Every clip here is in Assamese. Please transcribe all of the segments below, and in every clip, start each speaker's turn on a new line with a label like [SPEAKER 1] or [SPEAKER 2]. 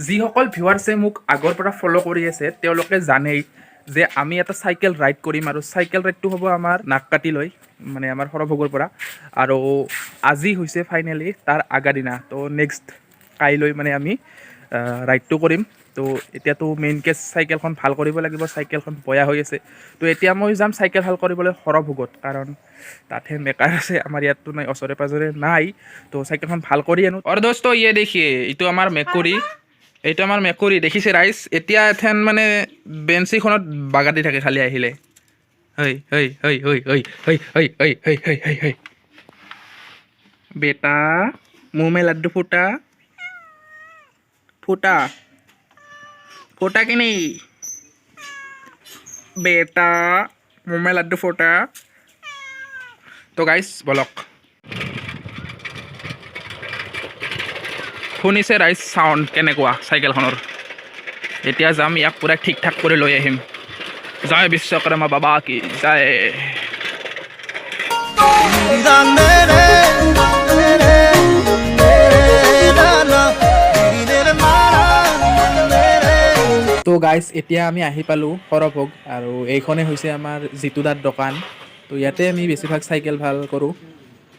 [SPEAKER 1] যিসকল ভিউৱাৰ্ছে মোক আগৰ পৰা ফ'ল' কৰি আছে, তেওঁলোকে জানেই যে আমি এটা চাইকেল ৰাইড কৰিম আৰু চাইকেল ৰাইডটো হ'ব আমাৰ নাককাটিলৈ, মানে আমাৰ সৰভোগৰ পৰা। আৰু আজি হৈছে ফাইনেলি তাৰ আগাদিনা। তো নেক্সট কাইলৈ মানে আমি ৰাইডটো কৰিম। তো এতিয়াতো মেইন কেছ চাইকেলখন ভাল কৰিব লাগিব, চাইকেলখন বেয়া হৈ আছে। তো এতিয়া মই যাম চাইকেল ভাল কৰিবলৈ সৰভোগত, কাৰণ তাতহে মেকাৰ আছে, আমাৰ ইয়াততো নাই, ওচৰে পাজৰে নাই। তো চাইকেলখন ভাল কৰি আনো। আৰু দোস্ত, ইয়ে দেখিয়ে, এইটো আমাৰ মেকুৰী, এইটো আমাৰ মেকুৰী, দেখিছে ৰাইজ? এতিয়া এথেন মানে বেঞ্চিখনত বাগা দি থাকে খালি আহিলে। হৈ হৈ হৈ হৈ হৈ হৈ হৈ হৈ হৈ হৈ হৈ হৈ, बेटा, मुंह में लड्डू फूटा? फूटा? फूटा कि नहीं बेटा? मुंह में लड्डू फूटा? তো গাইজ, বলক। শুনিছে ৰাইজ, চাউণ্ড কেনেকুৱা চাইকেলখনৰ? এতিয়া যাম, ইয়াক পূৰা ঠিক ঠাক কৰি লৈ আহিম। জয় বিশ্বকৰ্মা বাবা কি জয়! তো গাইজ, এতিয়া আমি আহি পালোঁ সৰভোগ আৰু এইখনেই হৈছে আমাৰ জিতুদাৰ দোকান। তো ইয়াতে আমি বেছিভাগ চাইকেল ভাল কৰোঁ।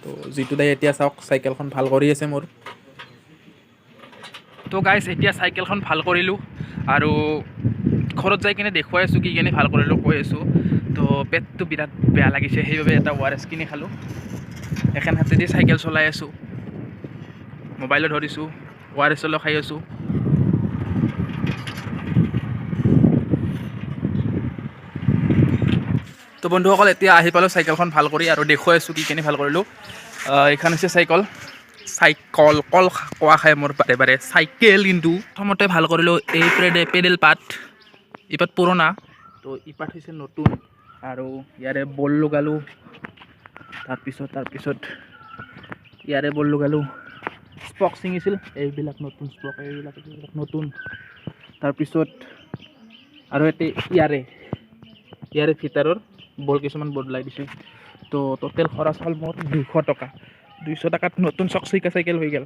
[SPEAKER 1] তো জিতুদাই এতিয়া চাওক, চাইকেলখন ভাল কৰি আছে মোৰ। তো গাইজ, এতিয়া চাইকেলখন ভাল কৰিলোঁ আৰু ঘৰত যাই কিনে দেখুৱাই আছোঁ কি কেনে ভাল কৰিলোঁ, কৈ আছোঁ। তো পেটটো বিৰাট বেয়া লাগিছে, সেইবাবে এটা অ' আৰ এছ কিনি খালোঁ। এখন হাতেদি চাইকেল চলাই আছোঁ, মোবাইলো ধৰিছোঁ, অ' আৰ এছলো খাই আছোঁ। তো বন্ধুসকল, এতিয়া আহি পালোঁ চাইকেলখন ভাল কৰি আৰু দেখুৱাই আছোঁ কি কেনে ভাল কৰিলোঁ। এইখন হৈছে চাইকেল। চাইকল কল কোৱা খাই মোৰ বাৰে বাৰে চাইকেল। কিন্তু প্ৰথমতে ভাল কৰিলোঁ এই পেডেল পাত, এই পাত পুৰণা, তো ই পাত হৈছে নতুন। আৰু ইয়াৰে বল লগালোঁ, তাৰপিছত ইয়াৰে বল লগালোঁ। স্পক ছিঙিছিল, এইবিলাক নতুন স্পক, এইবিলাক নতুন। তাৰপিছত আৰু ইয়াতে ইয়াৰে ফিটাৰৰ বল কিছুমান বদলাই দিছোঁ। তো টোটেল খৰচ হ'ল মোৰ 200 টকা। 200 টকাত নতুন চকচকিয়া চাইকেল হৈ গ'ল।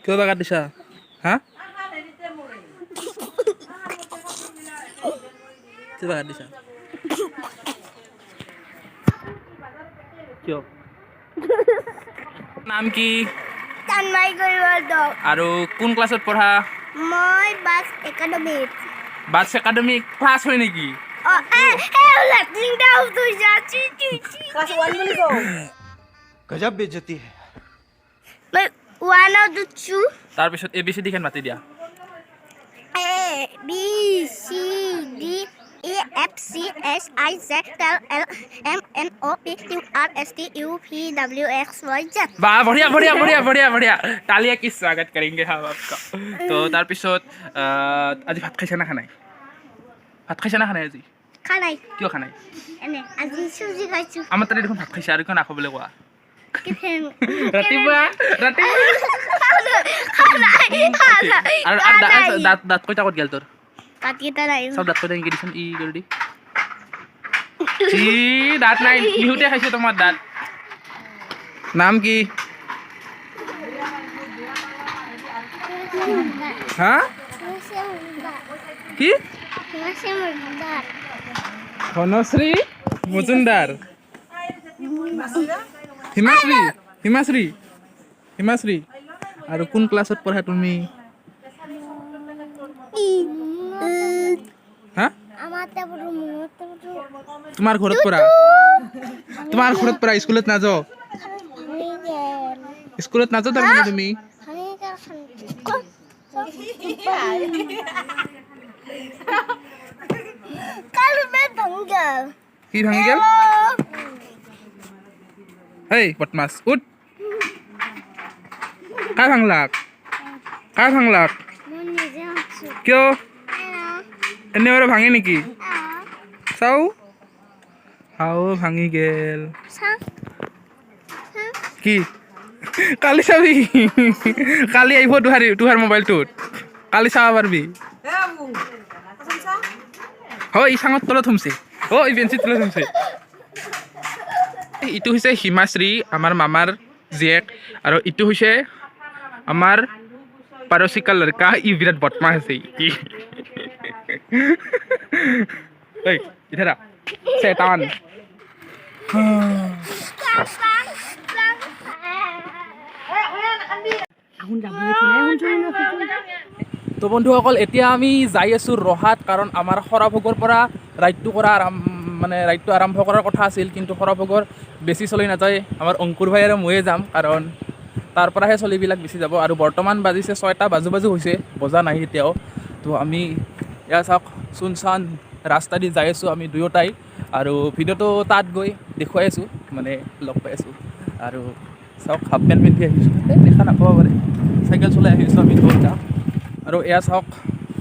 [SPEAKER 1] কিয় টকা দিছা হা? কিয় টকা দিছা? কিয়? নাম কি?
[SPEAKER 2] তন্ময় কৈৱৰ্ত।
[SPEAKER 1] আৰু কোন ক্লাছত পঢ়া?
[SPEAKER 2] মই বাছ একাডেমীত।
[SPEAKER 1] বাছ একাডেমি ক্লাছ হয় নেকি?
[SPEAKER 2] অ, এ এ লেট্ৰিনটা তুই যাচ্ছি।
[SPEAKER 3] गजब बेइज्जती है।
[SPEAKER 2] মই ওৱানত উঠছো।
[SPEAKER 1] তাৰপিছত এ বি চি ডিখন মাতি দিয়া।
[SPEAKER 2] A B C D E F G H I J K L M N O P Q R S T U V W X Y Z.
[SPEAKER 1] বাহ, বঢ়িয়া বঢ়িয়া বঢ়িয়া বঢ়িয়া বঢ়িয়া। तालियां की स्वागत करेंगे हम आपका। তো তাৰপিছত আজি ভাত খাইছা না খা নাই? ভাত খাইছা না খা নাই আজি?
[SPEAKER 2] খা নাই।
[SPEAKER 1] কিয় খা নাই?
[SPEAKER 2] এনে, আজি চুজি খাইছো।
[SPEAKER 1] আমাৰ তাতে দেখোন ভাত খাইছা, আৰু কিয় নাখাবলৈ কোৱা?
[SPEAKER 2] কেথেন।
[SPEAKER 1] ৰাতিপুৱা ৰাতিপুৱা
[SPEAKER 2] খা নাই, খা নাই।
[SPEAKER 1] আৰু
[SPEAKER 2] খা নাই।
[SPEAKER 1] দাঁত কেইটা ক'ত গেল তোৰ?
[SPEAKER 2] দাঁতকেইটা নাই।
[SPEAKER 1] চব দাঁত কেইটা এনেকে দিচোন, ই কৰি দি। ই দাঁত নাই, বিহুতে খাইছে তোমাৰ দাঁত। নাম কি? হা, কি? ধনশ্ৰী মজুমদাৰ। হিমাশ্ৰী, হিমাশ্ৰী, হিমাশ্ৰী। আৰু কোন ক্লাছত পঢ়া তুমি? হা? তোমাৰ ঘৰত পঢ়া? তোমাৰ ঘৰত পঢ়া, স্কুলত নাযাওঁ? স্কুলত নাযাওঁ তাৰমানে তুমি? কি ভাঙি গেল? হেই বদমাছ, উঠ। কাৰ ভাংলাক? কাৰ ভাংলাক? কিয় এনে বাৰু ভাঙে নেকি? চাও, হাও, ভাঙি গেল। কি কালি চাবি? কালি আহিব তোহাৰ মোবাইলটোত, কালি চাব পাৰবি। হয়, ই চাঙৰ তলত সোমছে। অ', এই বেঞ্চিৰ তলত সোমছে। ইটো হৈছে হিমাশ্ৰী, আমাৰ মামাৰ জীয়েক, আৰু ইটো হৈছে আমাৰ पड़ोसी का लड़का ই বিৰাট বদমাছ আছে ই। এই ইধৰ আ, শয়তান। তো বন্ধুসকল, এতিয়া আমি যাই আছোঁ ৰহাত, কাৰণ আমাৰ সৰভোগৰ পৰা ৰাইডটো কৰা মানে ৰাইডটো আৰম্ভ কৰাৰ কথা আছিল, কিন্তু সৰভোগৰ বেছি চলি নাযায়। আমাৰ অংকুৰ ভাই আৰু ময়ে যাম, কাৰণ তাৰ পৰাহে চলিবিলাক বেছি যাব। আৰু বৰ্তমান বাজিছে 6টা বাজু বাজু হৈছে, বজা নাই এতিয়াও। তো আমি এয়া চাওক, চুনচান ৰাস্তা দি যাই আছোঁ আমি দুয়োটাই, আৰু ভিডিঅ'টো তাত গৈ দেখুৱাই আছোঁ, মানে লগ পাই আছোঁ। আৰু চাওক, হাফ পেণ্ট পিন্ধি আহিছোঁ, এই দেখা নাপাব পাৰে। চাইকেল চলাই আহিছোঁ আমি দুয়োটা। আৰু এয়া চাওক,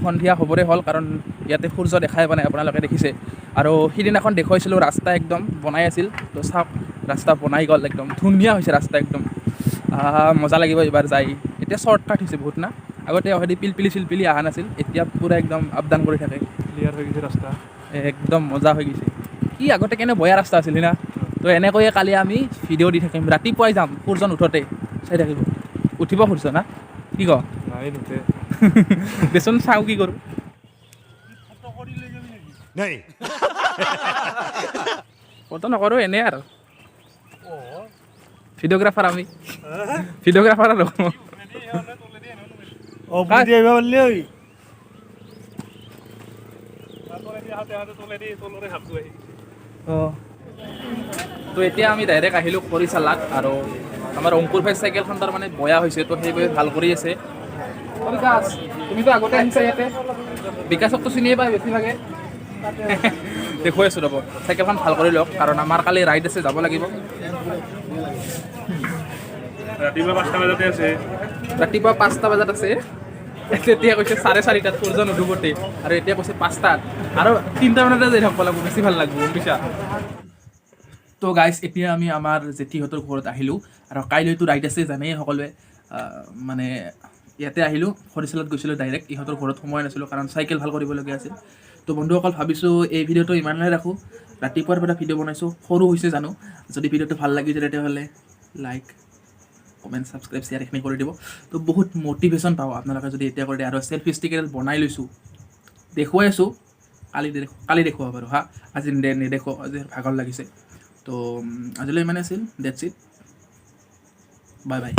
[SPEAKER 1] সন্ধিয়া হ'বৰে হ'ল, কাৰণ ইয়াতে সূৰ্য দেখাই পোৱা নাই, আপোনালোকে দেখিছে। আৰু সিদিনাখন দেখুৱাইছিলোঁ, ৰাস্তা একদম বনাই আছিল। তো চাওক, ৰাস্তা বনাই গ'ল, একদম ধুনীয়া হৈছে ৰাস্তা একদম। মজা লাগিব এইবাৰ যাই। এতিয়া শ্বৰ্টকাট হৈছে বহুত না, আগতে অহেদি পিলপিলি চিলপিলি অহা নাছিল, এতিয়া পূৰা একদম আপ ডাউন কৰি থাকে।
[SPEAKER 4] ক্লিয়াৰ হৈ গৈছে ৰাস্তা।
[SPEAKER 1] একদম মজা হৈ গৈছে। কি আগতে কেনে বয়া ৰাস্তা আছিল না। তো এনেকৈয়ে কালি আমি ভিডিঅ' দি থাকিম, ৰাতিপুৱাই যাম, সূৰ্য নুঠোতে চাই থাকিব। উঠিব সূৰ্য না কি ক?
[SPEAKER 4] নাই নুঠে।
[SPEAKER 1] দেচোন চাওঁ কি কৰোঁ।
[SPEAKER 3] नहीं।
[SPEAKER 1] ফটো নকৰোঁ, এনেই আৰু ভিডিঅ'গ্ৰাফাৰ, আমি ভিডিঅ'গ্ৰাফাৰ আৰু।
[SPEAKER 4] অ, বুজি আহিব পাৰিলি ঐ।
[SPEAKER 1] অঁ, তো এতিয়া আমি ডাইৰেক্ট আহিলোঁ খৰিচালাত, আৰু আমাৰ অংকুৰ ভাইৰ চাইকেলখন তাৰমানে বয়া হৈছে, তো সেইবাবে ভাল কৰি আছে। অ বিকাশ, তুমিতো আগতে আহিছা ইয়াতে, বিকাশকতো চিনিয়ে পাই বেছিভাগে। দেখুৱাই আছোঁ ৰ'ব, চাইকেলখন ভাল কৰি লওক, কাৰণ আমাৰ কালি ৰাইড আছে, যাব লাগিব।
[SPEAKER 4] ৰাতিপুৱা 5টা বজাতে আছে।
[SPEAKER 1] ৰাতিপুৱা 5টা বজাত আছে। তেতিয়া কৈছে 4:30টাত সূৰ্য নুডুবতে, আৰু এতিয়া কৈছে 5টাত। আৰু 3টা মানতে যাই থাকিব লাগিব, বেছি ভাল লাগিব, গম পাইছা। তো গাইজ, এতিয়া আমি আমাৰ জেঠীহঁতৰ ঘৰত আহিলোঁ, আৰু কাইলৈতো ৰাইড আছে, জানেই সকলোৱে। মানে ইয়াতে আহিলোঁ, খৰিচালত গৈছিলোঁ, ডাইৰেক্ট ইহঁতৰ ঘৰত সোমোৱাই নাছিলোঁ, কাৰণ চাইকেল ভাল কৰিবলগীয়া আছিল। তো বন্ধুসকল, ভাবিছোঁ এই ভিডিঅ'টো ইমানলৈ ৰাখোঁ। ৰাতিপুৱাৰ পৰা ভিডিঅ' বনাইছোঁ, সৰু হৈছে জানো। যদি ভিডিঅ'টো ভাল লাগিছে, তেতিয়াহ'লে লাইক, কমেণ্ট, ছাবস্ক্ৰাইব, শ্বেয়াৰ এইখিনি কৰি দিব। তো বহুত মটিভেশ্যন পাওঁ আপোনালোকে যদি এতিয়া কৰি দিয়ে। আৰু চেল্ফি ষ্টিক এডাল বনাই লৈছোঁ, দেখুৱাই আছোঁ, কালি দেখুৱাব বাৰু হা, আজি নেদেখুৱাওঁ, আজি ভাগৰ লাগিছে। তো আজিলৈ ইমানে আছিল। That's it, bye bye.